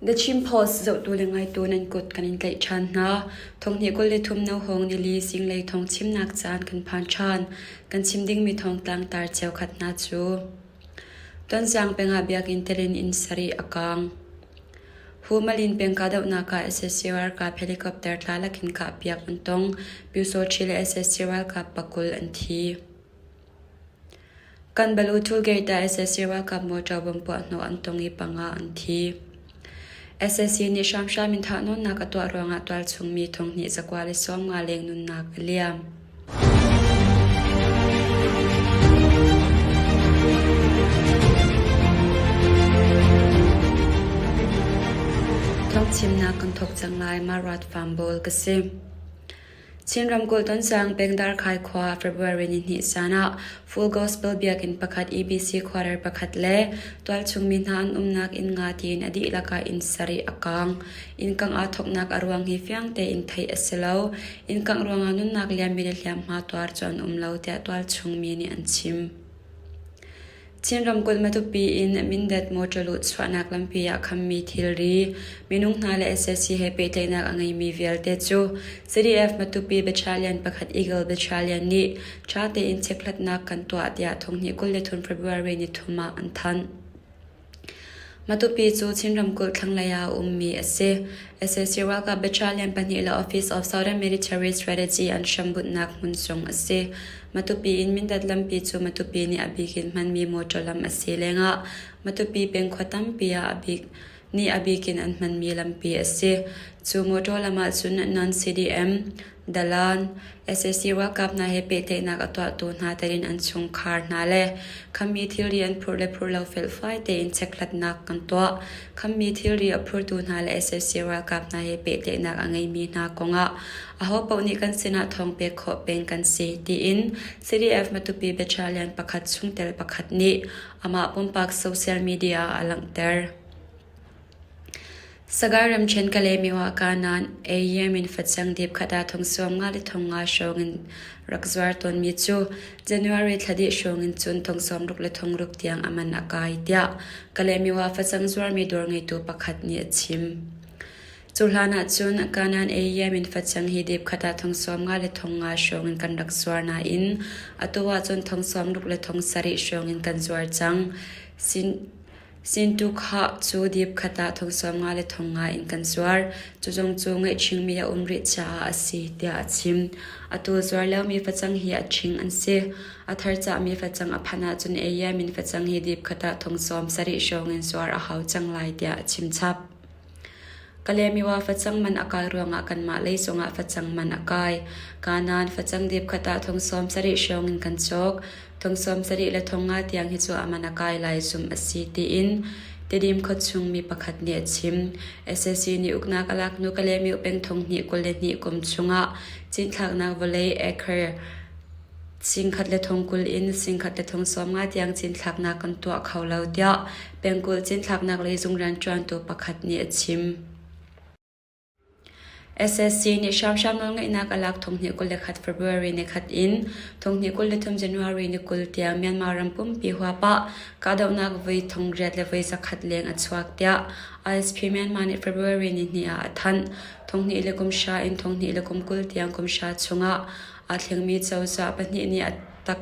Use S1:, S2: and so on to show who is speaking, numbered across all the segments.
S1: The Chin Post zohtu le ngaitu nan kut kan in tlaih ṭhan hna. Thonghnih 23 Nohawng nili zinglei thawng chimnak caan kan phan ṭhan. Kan chim dingmi thawngtlang tar cheukhat hna cu: Tonzang peng ah biakinn telin inn sarih a kaang. Humalin peng kahdohnak ah sac ralkap helicopter tla lakin kahpiak an tong. Pyusawṭhi le sac ralkap pakul an thi. Kanbalu tollgate ah sac ralkap mawṭaw bomb puahhnawh an tong i panga an thi. Sac nih hramhram in thahnawnnak a tuah ruangah tualchung mi thonghnih zakua le sawmnga leng nunnak a liam. Thawngchimnak kan thawk cang lai. Marat Farm Bawl ka si. Chin ramkulh Tonzang peng Darkhai khua February nihnih zan ah Full Gospel Biakinn pakhat EBC khuarer pakhat le tualchung mi hna an umnak inn nga tiin a dihlak ah inn sarih a kaang. Inn kangh aa thawknak a ruang hi fiang tein theih a si lo. Inn kangh ruangah nunnak liammi le hliamhma tuar cu an um lo tiah tualchung mi nih an chim. Chin ramkulh Matupi in Mindat motor luhchuahnak lampi ah khammi thilri, minung hna le sac he pehtlaihnak a ngeimi vialte cu CDF Matupi Battalion pakhat Eagle Battalion nih ṭha tein chekhlatnak kan tuah tiah thonghnih 23 February nithum ah an thanh. Matupi cu Chin ramkulh thlanglei ah a ummi a si. Sac ralkap battalion pahnih le Office of Southern Military Strategy an hrambunhnak hmun zong a si. Matupi in Mindat lampi cu Matupi nih a bik in hmanmi motor lam a si lengah Matupi peng khua tampi ah a bik nih a bik in an hmanmi lampi a si. Cu motor lam ahcun non-CDM, Dalan, sac ralkap hna he pehtlaihnak a tuahtu hna telin an chungkhar hna le khammi thilri an phurh le phurh lo felfai tein chekhlatnak kan tuah. Khammi thilri a phurtu hna le sac ralkap hna he pehtlaihnak a ngeimi hna kongah ahopaoh nih kan sinah thawng pek khawh peng kan si, tiin CDF Matupi Battalion pakhat chungtel pakhat nih amah pumpak social media ah a langhter. Sagaing ramṭhen Kalaymyo ah kanan Ayyam in facang dip khat ah thong sawm nga le thong nga hrawng in rak zuar tawnmi cu January thla dih hrawng in cun thong sawm ruk le thong ruk tiang a man a kai tiah Kalaymyo ah facang zuarmi dawr ngeitu pakhat nih a chim. Cu hlan ah cun kanan Ayyam in facang hi dip khat ah thong sawm nga le thong nga hrawng in kan rak zuar nain atu ah cun thong sawm ruk le thong sarih hrawng in kan zuar cang. Sin Sintukhah cu dip khat ah thong sawm nga le thong nga in kan zuar. Cu zong cu ngaihchingmi a um rih caah a si, tiah a chim. Atu zuar lomi facang hi a ṭhing an si. A thar cahmi facang a phanh ahcun Ayyam in facang hi dip khat ah thong sawm sarih hrawng in zuar a hau cang lai, tiah a chim chap. Kalaymyo facang man a kai ruangah kanmah lei zongah facang man a kai. Kanan facang dip khat ah thong sawm sarih hrawng in kan cawk. Thong sawm sarih le thong nga tiang hi cu a man a kai lai zumh a si tiin Tedim khuachung mi pakhat nih a chim. Sac nih uknak a lak hnu Kalaymyo peng thong hnih 22 kum chungah cinthlaknak vawlei acre singkhat le thong 20 in singkhat le thong sawm nga tiang cinthlaknak kan tuah kho lo tiah Pengkulh cinthlaknak lei zung rianṭuantu pakhat nih a chim. SSC nih hramhram nawlngeihnak a lak thonghnih 21 February ni khat in thonghnih 23 January ni 20 tiang Myanmar ram pumpi huap ah kahdohnak voi thong riat le voi zakhat leng a chuak tiah ISP Myanmar nih February ni hnih ah a thanh. Thonghnih le kum hra in thonghnih le kum 20 tiang kum hra chungah aa thlengmi cozah pahnih nih a tak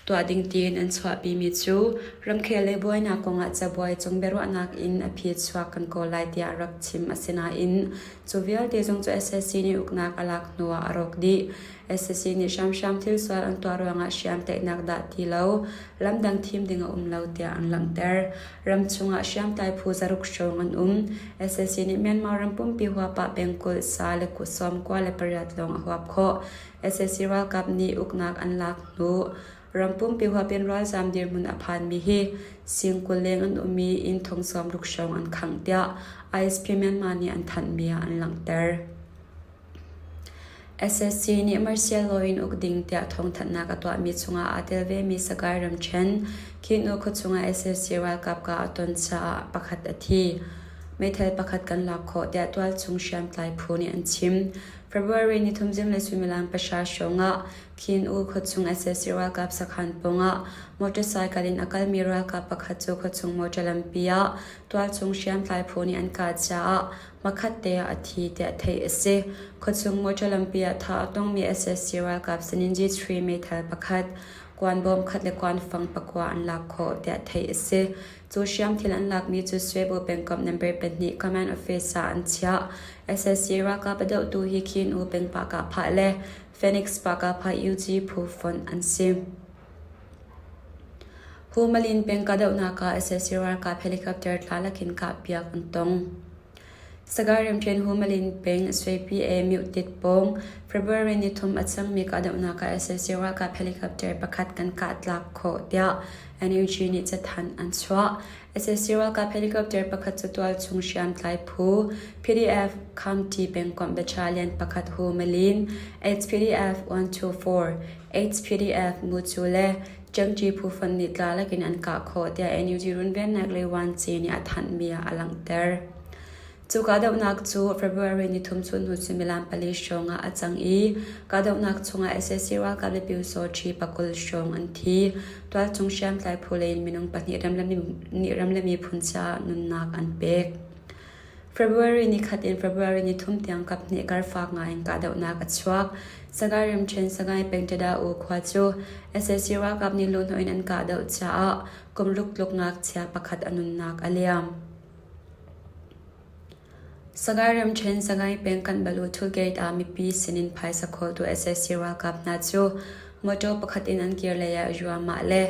S1: Tuah ding tiin an chuahpimi cu ramkhel le buainak kongah cabuai cung biaruahnak in a phi chuak kan kawl lai tiah rak chim. Asinain cu vialte zong cu sac nih uknak a lak hnuah a rawk dih. Sac nih hramhram thil sual an tuah ruangah hriamtlaihnak dah ti lo lamdang thim ding a um lo tiah an langhter. Ram chungah hriamtlai phu zaruk hrawng an um. Sac nih Myanmar ram pumpi huap ah pengkulh sa le 98 lawng a huap khawh. Sac ralkap nih uknak an lak hnu ram pumpi huap in ralzaam dirhmun a phanmi hi sing 20 leng an um i inn thong sawm ruk hrawng an khangh tiah ISP Myanmar nih an thanhmi ah an langhter. SSC nih martial law in uk ding tiah thawngthanhnak a tuahmi chungah aa tel vemi Sagaing ramṭhen Kinu khuachung ah sac ralkap kah a ton caah pakhat a thi. meithal pakhat kan lak khawh tiah tualchung hriamtlai phu nih an chim. February nithum zinglei suimilam pahra hrawng ah Khin U khuachung sac ralkap sakhan pawngah motorcycle in a kalmi ralkap pakhat cu khuachung motor lampi ah tualchung hriamtlai phu nih an kah caah hmakhat te ah a thi tiah theih a si. Khuachung motor lampi ah thah a tongmi sac ralkap sinin G3 meithal pakhat, kuanbawm khat le kuanfang pakua an lak khawh tiah theih a si. Cu hriamthil an lakmi cu Swebu pengkomh number pahnih Command Office ah an chiah. Sac ralkap a dohtu hi Khin U peng Pahkahphah le Phoenix Pahkahphah UG phu fonh an si. Humalin peng kahdohnak ah sac ralkap helicopter tla lakin kahpiak an tong. Sagaing ramṭhen Humalin peng Swepi-e Myuhtit pawng February nithum a cangmi kahdohnak ah sac ralkap helicopter pakhat kan kahtlak khawh tiah NUG nih cathanh an chuah. Sac ralkap helicopter pakhat cu tualchung hriamtlai phu PDF Khamti pengkomh battalion pakhat Humalin HPDF 124, HPDF Mucu le Cengci phu fonh nih tla lakin an kah khawh tiah NUG runvennak lei Wanci nih a thanhmi ah a langhter. Cu kahdohnak cu February nithum chun hnu suimilam pali hrawng ah a cang i kahdohnak chungah sac ralkap le Pyusawṭhi pakul hrawng an thi. Tualchung hriamtlai phu lei in minung pahnih nih ram le miphun caah nunnak an pek. February nikhat in February nithum tiang kaphnih karfak ngai in kahdohnak a chuak. Sagaing ramṭhen Sagaing peng Tada-U khua cu sac ralkap nih luhhnawh in an kahdoh caah kum ruk tluk ngakchia pakhat a nunnak a liam. Sagaing ramṭhen Sagaing peng Kanbalu tollgate ah mipi sinin phaisa khawltu sac ralkap hna cu motor pakhat in an kir lei ah ruahmah le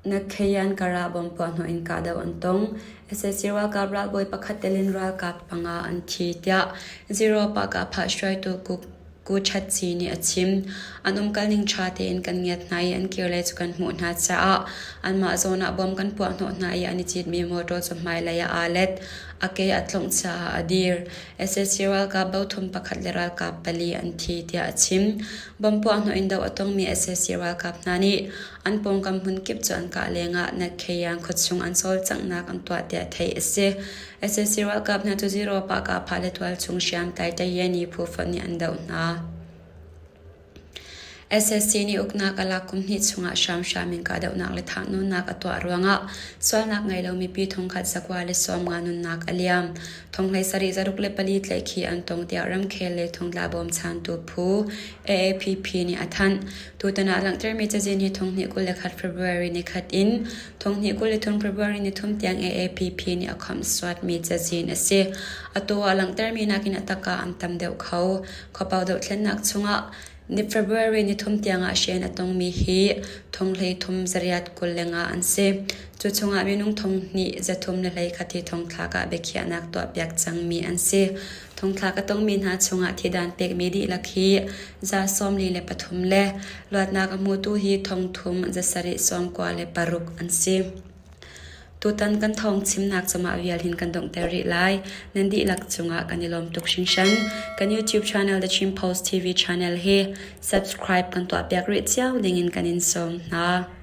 S1: Nakheyan karah bomb puahhnawh in kahdoh an tong. Sac ralkap ralbawi pakhat tel in ralkap panga an thi tiah Zero Pahkahphah hruaitu Ku Chat Ci nih a chim. An umkalning ṭha tein kan ngiat hna i an kirlei cu kan hmuh hna caah anmah zawn ah bomb kan puahhnawh hna i an i citmi motor cu hmailei ah aa let. A ke a tlongh caah a dir. Sac ralkap bothum pakhat le ralkap pali an thi tiah a chim. Bomb puahhnawh in doh a tongmi sac ralkap hna nih An pawngkam hmunkip cu an kah lengah Natkheyan khuachung an cawlcanghnak an tuah tiah theih a si. Sac ralkap hna cu zero pahkahphah le tualchung hriamtlai Tayani phu fonh nih an doh hna. Sac nih uknak a lak kum hnih chungah hramhram in kahdohnak le thahnawnnak a tuah ruangah sualnak ngei lo mipi thongkhat 190 nunnak a liam. Thonghlei sarih 64 tlaihkhih an tong tiah ramkhel le thongtla bawmchantu phu AAPP nih a thanh. Tutan ah langhtermi cazin hi thonghnih 21 February nikhat in thonghnih 23 February nithum tiang AAPP nih a khawmhsuatmi cazin a si. Atu ah langhtermi nakin a tak ah an tam deuh kho. Khuapau dohthlennak chungah ni February nithum tiangah hren a tongmi hi thonghlei thum zariat 20 le nga an si. Cu chungah minung thonghnih zathum le hlei khat hi thongthlak ah biakhiahnak tuahpiak cangmi an si. Thongthlak a tongmi hna chungah thidan pekmi dihlak hi 43 le luatnak a hmutu hi thongthum 796 an si. Tutan kan thawng chimnak cungah vial hin kan donghter rih lai. Nan dihlak cungah kan i lawm tuk hringhran. Kan YouTube channel The Chin Post TV channel hi subscribe kan tuahpiak rih cio dingin kan in sawm hna.